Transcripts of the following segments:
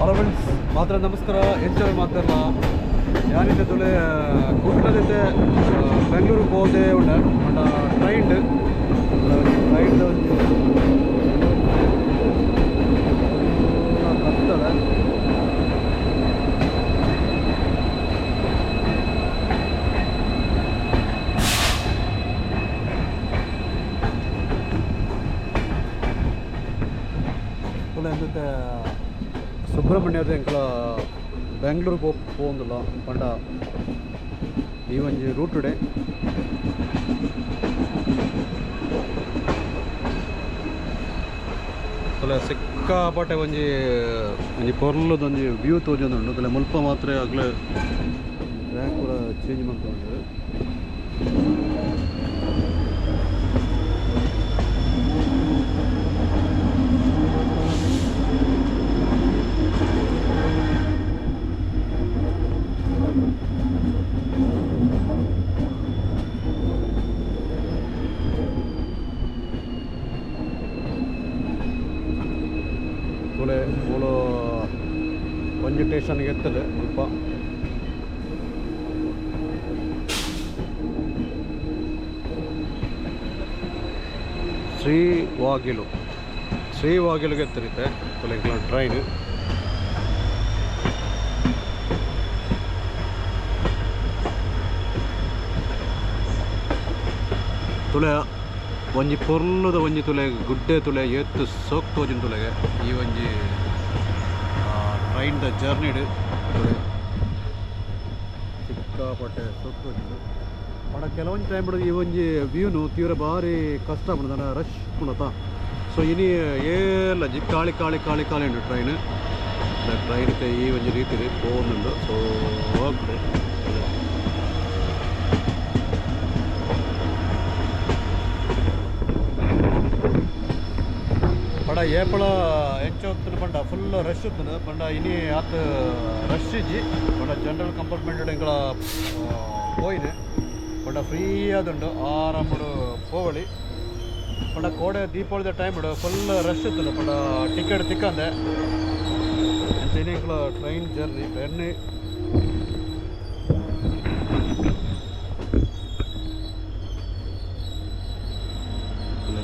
Hello friends, ಮಾತ್ರ ನಮಸ್ಕಾರ. ಎಂಚ ಮಾತಾಡಲ್ಲ ಯಾನಿತ್ತೆ ತುಲೆ ಕುಡ್ಲದೈತೆ ಬೆಂಗಳೂರಿಗೆ ಹೋದೆ ಉಂಡ ಪಂಡ ಟ್ರೈನ್ ಟ್ರೈನ್ ಒಂಜಿ ಕತ್ತಲೆ. ತುಲೆ ಎಂದತ್ತೆ ಸುಬ್ರಹ್ಮಣ್ಯದ ಎಂಕಲ ಬೆಂಗಳೂರಿಗೆ ಪೋಂದುಲ್ಲ ಪಂಡ ಈ ಒಂಜಿ ರೂಟ್ ಡೇ ತುಲೆ ಸಿಕ್ಕಾಪಟ್ಟೆ ಒಂಜಿ ಒಂಜಿ ಪೊರ್ಲುದೊಂಜಿ ವ್ಯೂ ತೋಜೊಂದುಂಡು. ತುಲೆ ಮುಲ್ಪ ಮಾತ್ರ ಅಗ್ಲ ಟ್ರ್ಯಾಕ್ ಪೂರ ಚೇಂಜ್ ಮಲ್ತೊಂದು. ತುಲೆ ಮೂಲು ಒಂಜಿ ಸ್ಟೇಷನ್ಗೆ ಎತ್ತಲೆ ಮುಲ್ಪ ಶ್ರೀವಾಗಿಲು ಶ್ರೀವಾಗಿಲುಗೆ ಎತ್ತರಿತೆ ತುಲೆ ಟ್ರೈನ್. ತುಲೆ ಒಂಜಿ ಪೊರ್ಲುದ ಒಂಜಿ ತುಲೆ ಗುಡ್ಡೆ ತುಲೆ ಏತ್ ಸೋಕ್ ತೋಜಿನ ತುಲೆಗೆ ಈ ಒಂಜಿ ಟ್ರೈನ್ the journey ತುಲೆ ಸಿಕ್ಕಾಪಟ್ಟೆ ಸೋಕ್ ತೋಜಿಂಡು. ಪಂಡ ಕೆಲವೊಂಜಿ ಟೈಮ್ ಈ ಒಂಜಿ ವ್ಯೂನು ತೀವ್ರ ಭಾರಿ ಕಷ್ಟ ಪಂಡ ರಶ್ ಪುಣತ. ಸೊ ಇನಿ ಏಲ ಜಿ ಖಾಲಿ ಖಾಲಿ ಖಾಲಿ ಖಾಲಿ ಉಂಡು ಟ್ರೈನ್. ಟ್ರೈನ್ ಈ ಒಂಜಿ ರೀತಿ ಪೋವೊಂದುಂಡು. ಸೊ ಹೋಗ್ತದೆ. ಪಂಡ ಏಪಳ ಎಂಚ ಹೊತ್ತುನ ಪಂಡ ಫುಲ್ ರಶ್ ಉತ್ತುಂಡು. ಪಂಡ ಇನಿ ಆತ್ ರಶ್ ಇಜ್ಜಿ. ಪಂಡ ಜನರಲ್ ಕಂಪಾರ್ಟ್ಮೆಂಟ್ ಎಂಕಲ ಪೋಯಿನೆ ಪಂಡ ಫ್ರೀ ಆದುಂಡು, ಆರಾಮಡು ಪೋವಳಿ. ಪಂಡ ಕೋಡೆ ದೀಪಾವಳಿದ ಟೈಮ್ ಫುಲ್ ರಶ್ ಉತ್ತುಂಡು. ಪಂಡ ಟಿಕೆಟ್ ತಿಕ್ಕಂದೆ ಅಂಚ ಇನಿ ಎಂಕಲ ಟ್ರೈನ್ ಜರ್ನಿ ಬೆನ್ನಿ.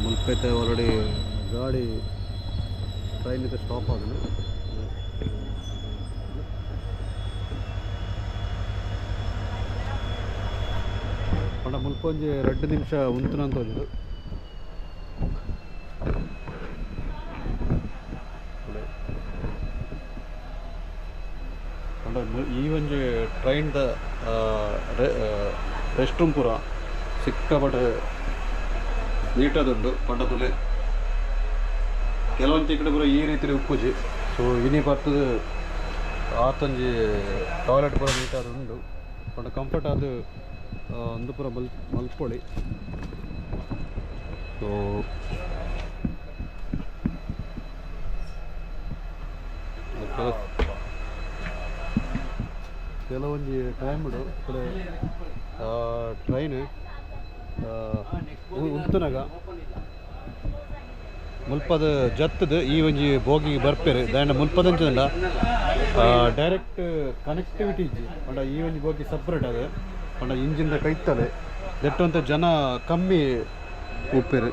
ಮುಲ್ಪೈತೆ ಆಲ್ರೆಡಿ ಗಾಡಿ ಟ್ರೈನ್ ಇದೆ ಸ್ಟಾಪ್ ಆಗಿದೆ. ಪಂಡ ಮುಲ್ಪ ಒಂಜಿ 2 ನಿಮಿಷ ಉಂತುನಂತ ತೋಜುಂಡು. ಪಂಡ ಈ ಒಂಜಿ ಟ್ರೈನ್ the rest room ಪೂರ ಸಿಕ್ಕಾಪಟ್ಟೆ ನೀಟಾದುಂಡು. ಪಂಡ ತುಲೆ ಕೆಲವೊಂದು ಕಡೆ ಪೂರ ಈ ರೀತಿ ಉಪ್ಪುಜಿ. ಸೊ ಇನಿ ಬರ್ತದೆ ಆತೊಂಜಿ ಟಾಯ್ಲೆಟ್ ಪೂರ ನೀಟಾದ ಉಂಡು. ಪಂಡ ಕಂಫರ್ಟ್ ಆದ್ ಒಂದು ಪೂರ ಮಲ್ಪೊಳಿ. ಸೊ ಕೆಲವೊಂಜಿ ಟೈಮ್ ಟ್ರೈನ್ ಉಂತುನಗ ಮುಲ್ಪದ ಜತ್ತದ ಈ ಒಂಜಿ ಬೋಗಿ ಬರ್ಪೇರು ದಾಂಡ ಮುಲ್ಪದಂಚ ಡೈರೆಕ್ಟ್ ಕನೆಕ್ಟಿವಿಟಿ ಇಜ್ಜಿ. ಪಂಡ ಈ ಒಂಜಿ ಬೋಗಿ ಸಪ್ರೇಟ್ ಅದು. ಪಂಡ ಇಂಜಿನ್ದ ಕೈತಲೆ ದೆಟ್ಟಂತ ಜನ ಕಮ್ಮಿ ಉಪ್ಪೇರು.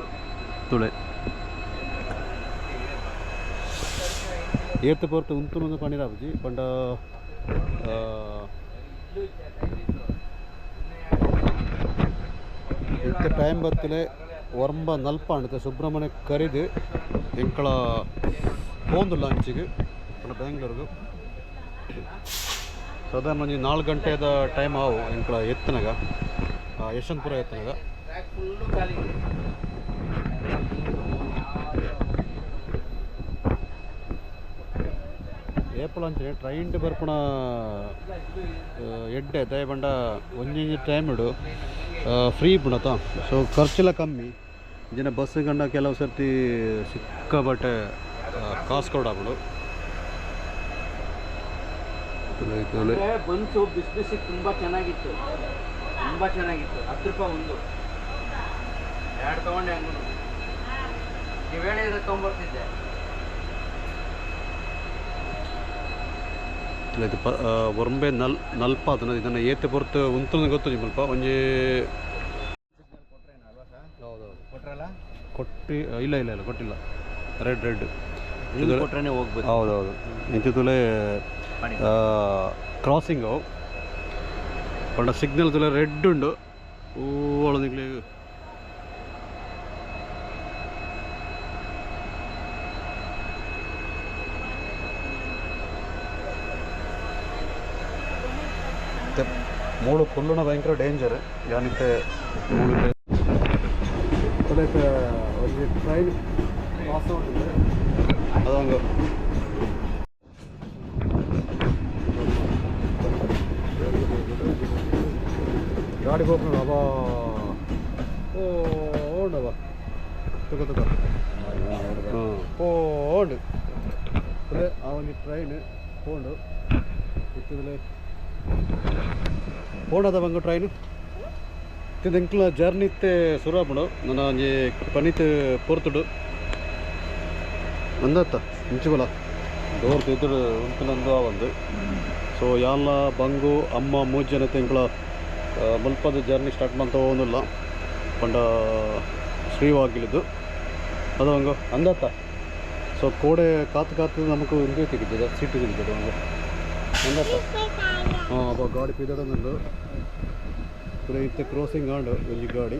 ತುಳೆ ಏತ್ ಪೊರ್ತು ಉಂತುನೊಂದು ಪಣಿರಾಬುಜಿ. ಪಂಡ ಇತ್ತೆ ಟೈಮ್ ಬತ್ತಲೆ ಒರಂಬ ನಲ್ಪ ಅಂಡತೆ ಸುಬ್ರಹ್ಮಣ್ಯ ಕರಿದು ಎಂಕಳ ಪೋಂದುಲ್ಲ ಅಂಚಿಗೆ ಪಂಡ ಬೆಂಗಳೂರಿಗೆ ಸಾಧಾರಣ ಒಂಜಿ 4 ಗಂಟೆದ ಟೈಮ್ ಆವು ಎಂಕಳ ಎತ್ತನಗ ಯಶವಂತಪುರ ಎತ್ತನಗ. ಏಪಲ ಅಂಚನೆ ಟ್ರೈನ್ ಬರ್ಪುಣ ಎಡ್ಡೆ ದಯ ಪಂಡ ಒಂಜೊಂಜಿ ಟೈಮ್ ಇಡು ಫ್ರೀ ಪುಣತ. ಸೊ ಖರ್ಚೆಲ್ಲ ಕಮ್ಮಿ. ಜನ ಬಸ್ ಕಂಡ ಕೆಲವು ಸರ್ತಿ ಸಿಕ್ಕಾಪಟ್ಟೆ ಕಾಸು ಕೊಡಾಬಿಡು. ಬನ್ಸು ಬಿಸಿ ಬಿಸಿ ತುಂಬ ಚೆನ್ನಾಗಿತ್ತು, ತುಂಬ ಚೆನ್ನಾಗಿತ್ತು. 10 ರೂಪಾಯಿ ಒಂದು, 2 ತೊಗೊಂಡೆ ಹಂಗೂ. ನೀವು ಹೇಳಿದ್ರೆ ತೊಗೊಂಬರ್ತಿದ್ದೆ. ಇದು ಪ ಒರ್ಂಬೆ ನಲ್ ನಲ್ಪ ಅದನ್ನ ಇದನ್ನು ಏತೆ ಪೊರ್ತು ಉಂತುನ ಗೊತ್ತು ಮುಲ್ಪ ಒಂಜಿ. ಹೌದೌದು. ಕೊಟ್ರಲ್ಲ? ಕೊಟ್ಟಿ ಇಲ್ಲ ಇಲ್ಲ ಇಲ್ಲ, ಕೊಟ್ಟಿಲ್ಲ. ರೆಡ್ ರೆಡ್ ಕೊಟ್ರೇನೆ ಹೋಗ್ಬೇಕು. ಹೌದೌದು, ಇಂಚಿತ್ತುಲೆ ಕ್ರಾಸಿಂಗು ಪಂಡ ಸಿಗ್ನಲ್ ತುಲೆ ರೆಡ್ ಉಂಡು. ಓಳು ನಿಕ್ಲೆ ಮೂಳು ಕುಲ್ಲುನ ಭಯಂಕರ ಡೇಂಜರ್ ಯಾನಿತ್ತೆ ಮೂಳು ಒಂಜಿ ಟ್ರೈನ್ ಪಾಸ್ ಔಟ್ ಅದೊಂದು ಗಾಡಿ ಪೋಪುಂಡು. ಅಬ್ಬಾ, ಓ ಉಂಡವ ತುಕ ತುಕ. ಹಾಂ, ಪೋಂಡು. ಅದೇ ಆ ಒಂಜಿ ಟ್ರೈನ್ ಪೋಂಡು ಇತ್ತದಲೇ ಪೋಂಡದ ಬಂಗು ಟ್ರೈನ್ ತಿಂದ. ಎಂಕ್ಲ ಜರ್ನಿ ಇತ್ತೆ ಸುರು ಆಪುಂಡು. ನನ್ನ ಒಂಜಿ ಪನಿತ್ ಪೊರ್ತುಡು ಅಂದತ್ತ ಇಂಚುಬಲ ಡೋರ್ ಎದುರು ಉಂತುನಂದು ಒಂದು. ಸೊ ಯಾನ್ಲ ಬಂಗು ಅಮ್ಮ ಮೂಜಿ ಜನ ಎಂಕ್ಲ ಮುಲ್ಪದ ಜರ್ನಿ ಸ್ಟಾರ್ಟ್ ಮಂತ ಹೋಗೋದಿಲ್ಲ ಪಂಡ ಶ್ರೀವಾಗಿಲಿದ್ದು ಅದು ಹಂಗ ಅಂದತ್ತ. ಸೊ ಕೋಡೆ ಕಾತು ಕಾತು ನಮಕ್ ಇಂದೇ ತಿಕ್ಕಿದ್ದ ಸೀಟ್ ತಿಕ್ಕಿದ್ದದು ಹಂಗ ಅಂದತ್ತ. ಹಾಂ, ಅಬ್ಬ ಗಾಡಿ ಪಿದಡೊಂದುಂಡು. ಪೂರ ಇತ್ತೆ ಕ್ರಾಸಿಂಗ್ ಆಂಡ್ ಒಂಜಿ ಗಾಡಿ.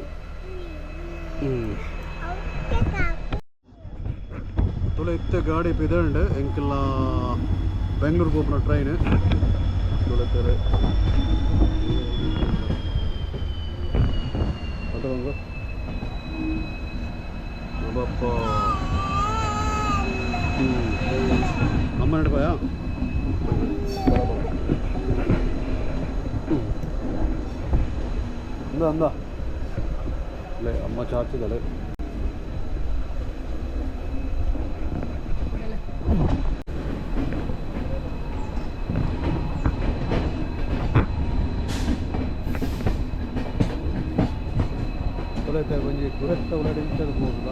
ತುಳ ಇತ್ತೆ ಗಾಡಿ ಪಿದಂಡ್ ಎಂಕಲ್ನ ಬೆಂಗಳೂರು ಪೋಪುನ ಟ್ರೈನ್ ತುಳತಾರೆ ಅದು ಹಂಗ. ಅಬ್ಬಪ್ಪ. ಅಮ್ಮ ನಡ್ಪಾಯ. ಅಂದ ಅಂದ ಅಲ್ಲೇ ಅಮ್ಮ ಚಾಚಿದಾಳೆ. ತೊಳೆತ ಒಂಜಿ ಗುರೆತ್ತ ಉಲಾಡಿ ಇಂಚದ ಪೋಪುದ.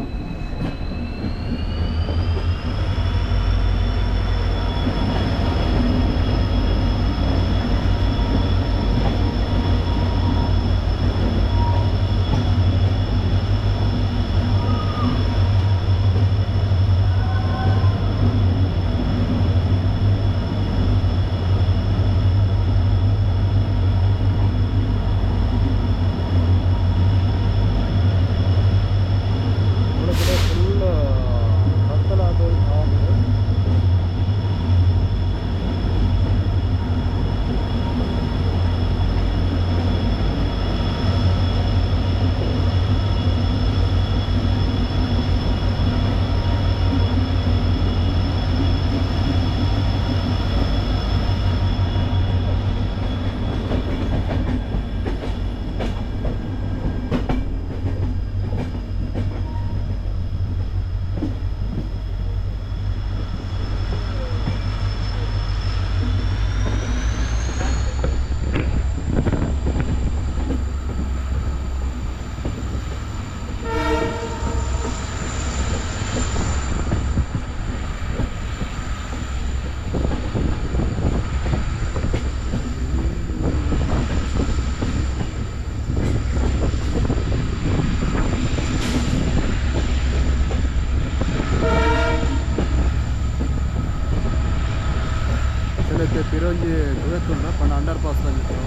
ಒಳಗಡೆ ಫುಲ್ ಕತ್ತಲಾದ ಆಗಿದೆ. ಕೆಲತೆ ಪಿರೊಂಜಿ ತುವೆತ್ತುಂಡ ಪಂಡ ಅಂಡರ್ ಪಾಸ್ ತಂದಿತ್ತು.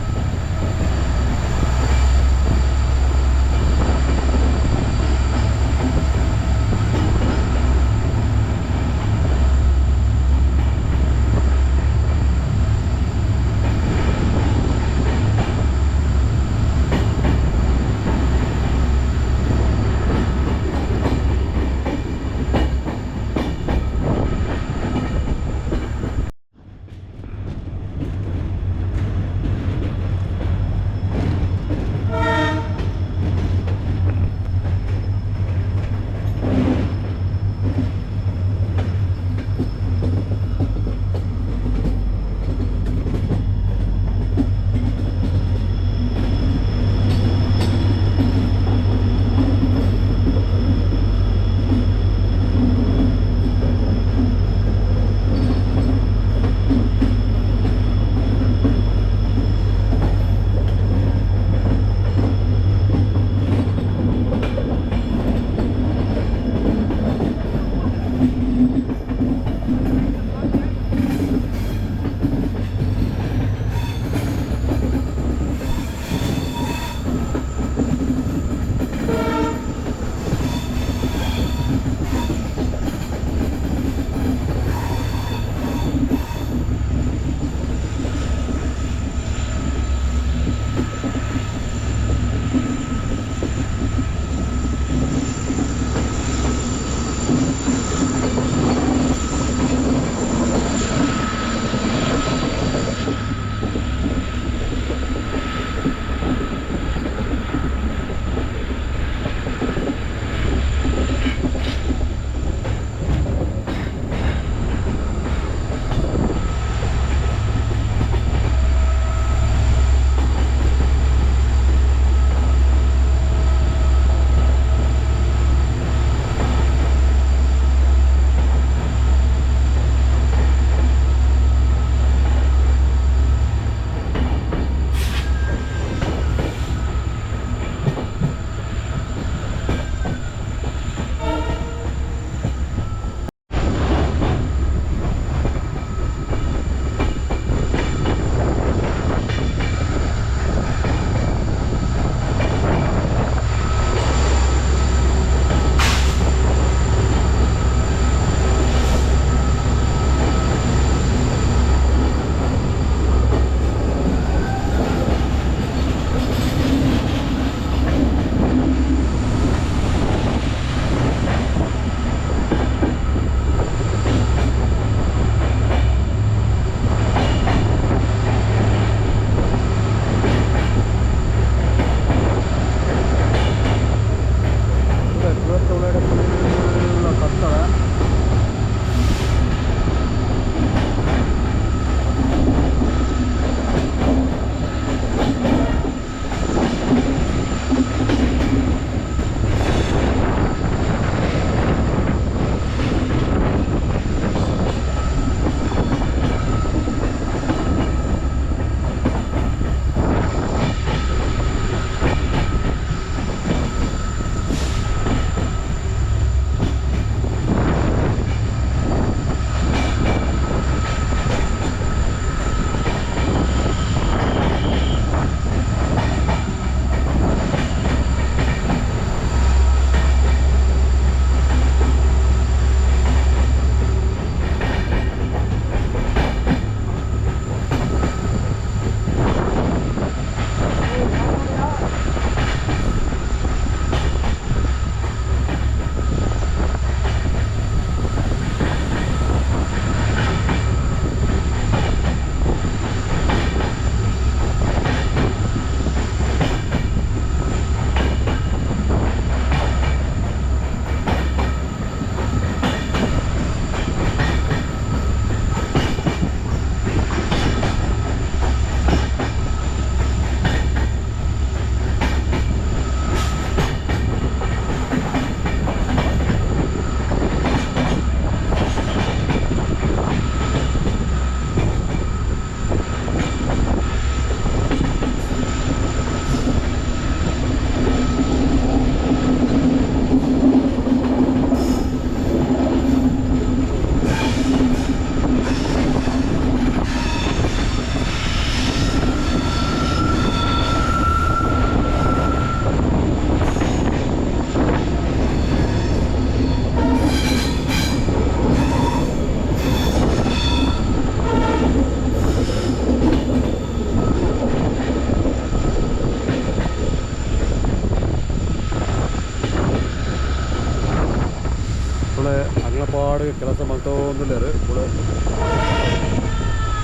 ಪಾಡಿಗೆ ಕೆಲಸ ಮಲ್ತೊಂದುಲ್ಲೆರ್ ಪೂರ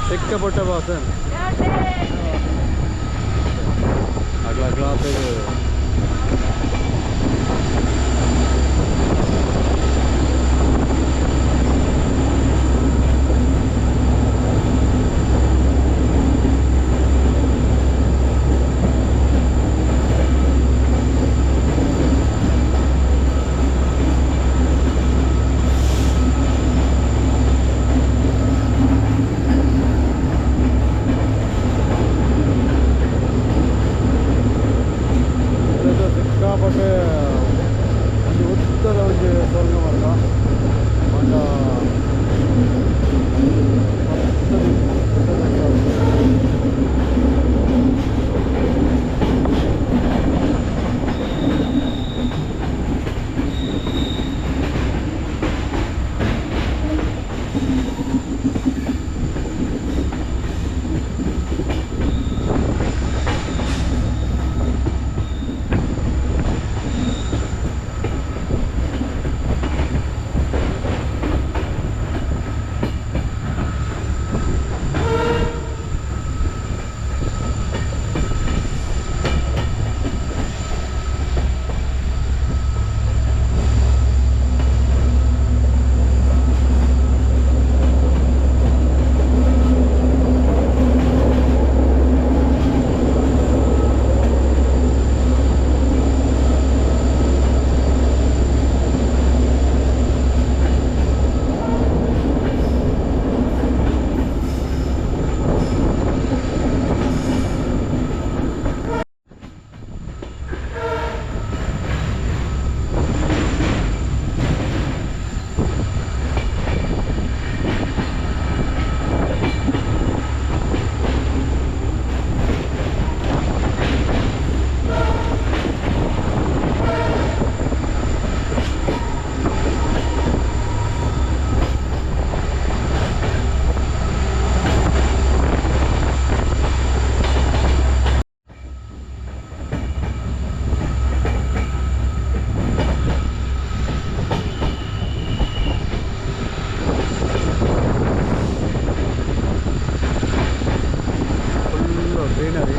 ಸಿಕ್ಕಾಪಟ್ಟೆ ಬಾಸ್ ಅಗ್ಲ ಅಗ್ಲಾತ್. ಸಿಕ್ಕಾಪಟ್ಟೆ ಒಂಜಿ ಉದ್ದದ ಒಂಜಿ ಸೊರಂಗ ಮಾರ್ಗ. ಪಂಡ full greenery.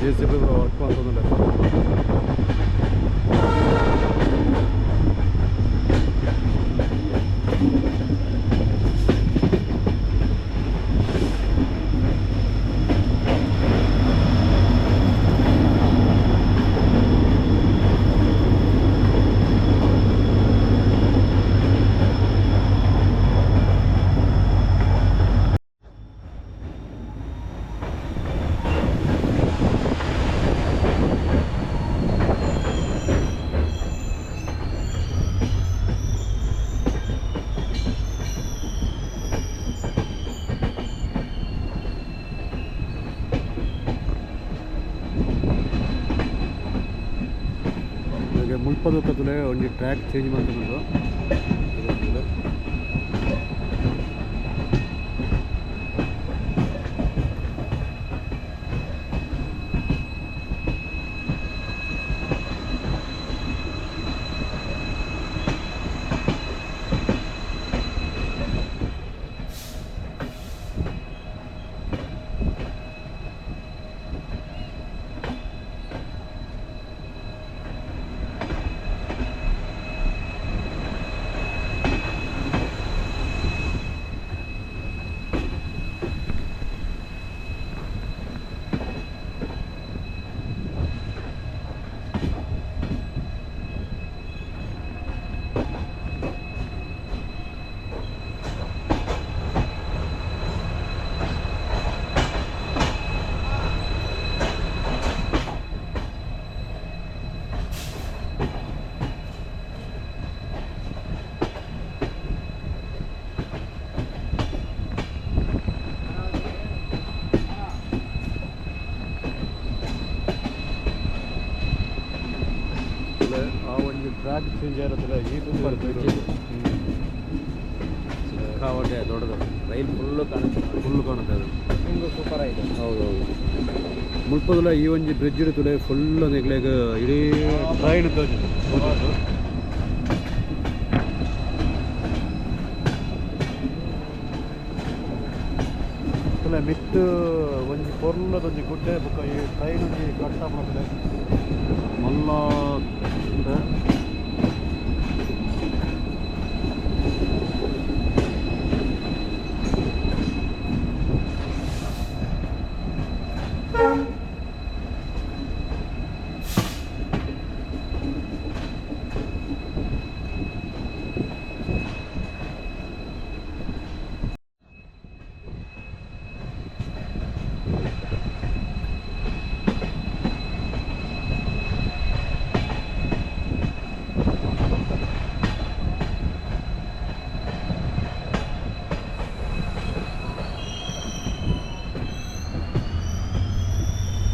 J C B work ಮಾಡ್ತದಲ್ಲ. ಇವಾಗ ಮುಲ್ಪದ ಒಂಜಿ ಟ್ರ್ಯಾಕ್ ಚೇಂಜ್ ಮಾಡ್ತುಂಡು. ಆ ಒಂಜಿ ಟ್ರ್ಯಾಕ್ ಚೇಂಜ್ ಆಗಿರೋದಿಲ್ಲ ಈ. Super bridge ಇದು. ಸಿಕ್ಕಾಪಟ್ಟೆ ದೊಡ್ಡದು. ರೈಲ್ ಫುಲ್ಲು ಕಾಣುತ್ತೆ. ಫುಲ್ ಕಾಣುತ್ತೆ ಅದು. ನಿಮಗೂ ಸೂಪರ್ ಆಗಿದೆ. ಹೌದೌದು, ಮುಲ್ಪದಲ ಈ ಒಂಜಿ ಬ್ರಿಡ್ಜ್ ಇಡುತ್ತಲೆ ಫುಲ್ ನಿಗ್ಲೆಗ್ ಇಡೀ ಟ್ರೈನ್ ತೋಜುಂಡು. ಮಿತ್ತು ಒಂಜಿ ಪೊರ್ಲದೊಂಜಿ ಗುಡ್ಡೆ, ಬೊಕ್ಕ ಈ ಟ್ರೈನ್ ಒಂಜಿ ಕಟ್ಟ ಮಾಡ್ತದೆ ಮಲ್ಲ ಉಂಡು.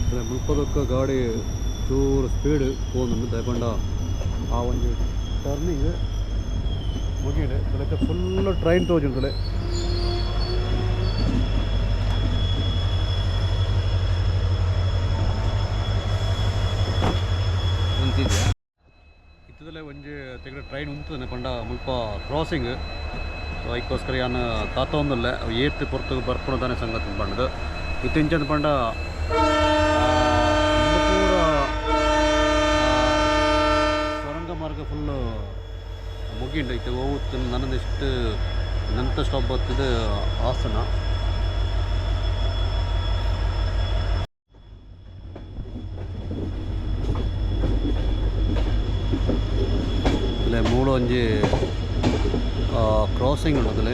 ಅಂದ್ರೆ ಮುಲ್ಪದಕ್ಕ ಗಾಡಿ ಚೂರು ಸ್ಪೀಡ್ ಪೋಂದುಂಡು. ದಾಯೆಪಂಡ ಆ ಒಂಜಿ ಟರ್ನಿಂಗ್ ಮುಗಿಂಡು. ಫುಲ್ ಟ್ರೈನ್ ತೋಜುಂಡು. ನಿಂತಿದ್ಯಾ? ಇತ್ತದಲ್ಲೇ ಒಂಜಿ ತೆಗಡ ಟ್ರೈನ್ ಉಂತುದನೆ, ಪಂಡ ಮುಲ್ಪ ಕ್ರಾಸಿಂಗ್. ಸೊ ಐಕ್ಕೋಸ್ಕರ ಯಾನ್ ಕಾತೊಂದುಲ್ಲೆ, ಅವು ಏತ್ ಪೊರ್ತುಗು ಬರ್ಪುನ ದಾನೆ ಸಂಗತಿ ಪಂಡದು. ಇತ್ತೆ ಇಂಚಂದ್ ಪಂಡ ಉಂದು ಪೂರ ಸೊರಂಗ ಮಾರ್ಗ ಫುಲ್ಲು ಮುಗಿಂಡು. ಇತ್ತೆ ಒವು ನನದಿಷ್ಟು ನಂತ ಸ್ಟಾಪ್ ಬರ್ತದೆ ಹಾಸನ. ಇಲ್ಲೇ ಮೂಲ ಒಂಜಿ ಕ್ರಾಸಿಂಗ್ ಉಂಡು.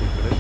ಈ ಕಡೆ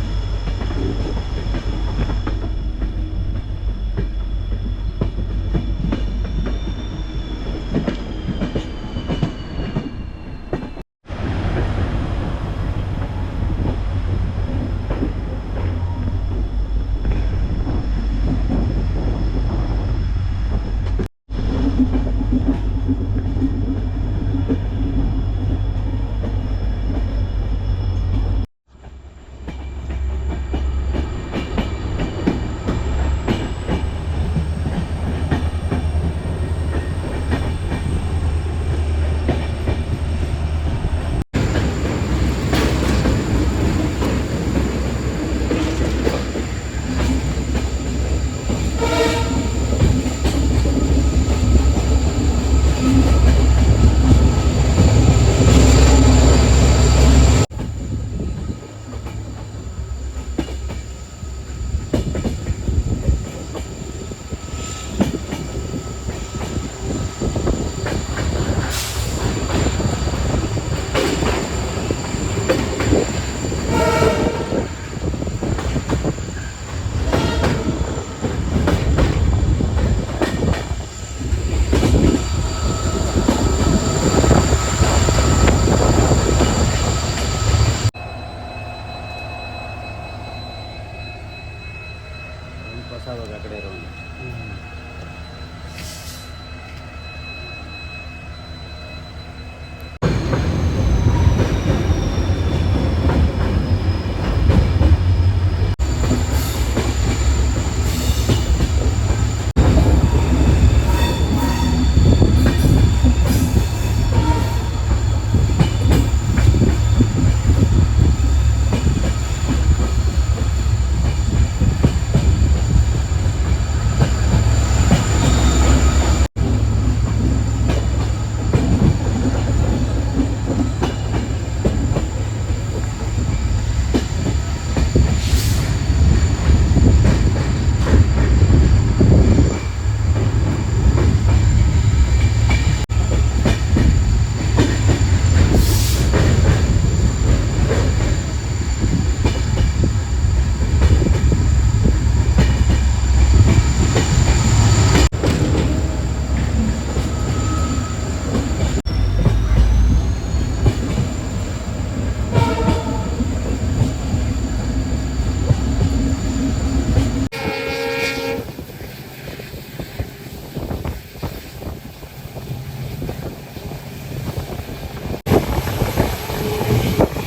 ಆವಾಗ ಆ ಕಡೆ ಇರೋನು.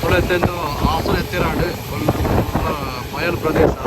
ತುಳೆತ್ತೆಂದು ಹಾಸನ ಎತ್ತಿರಾಂಡ್ ಬಯಲು ಪ್ರದೇಶ.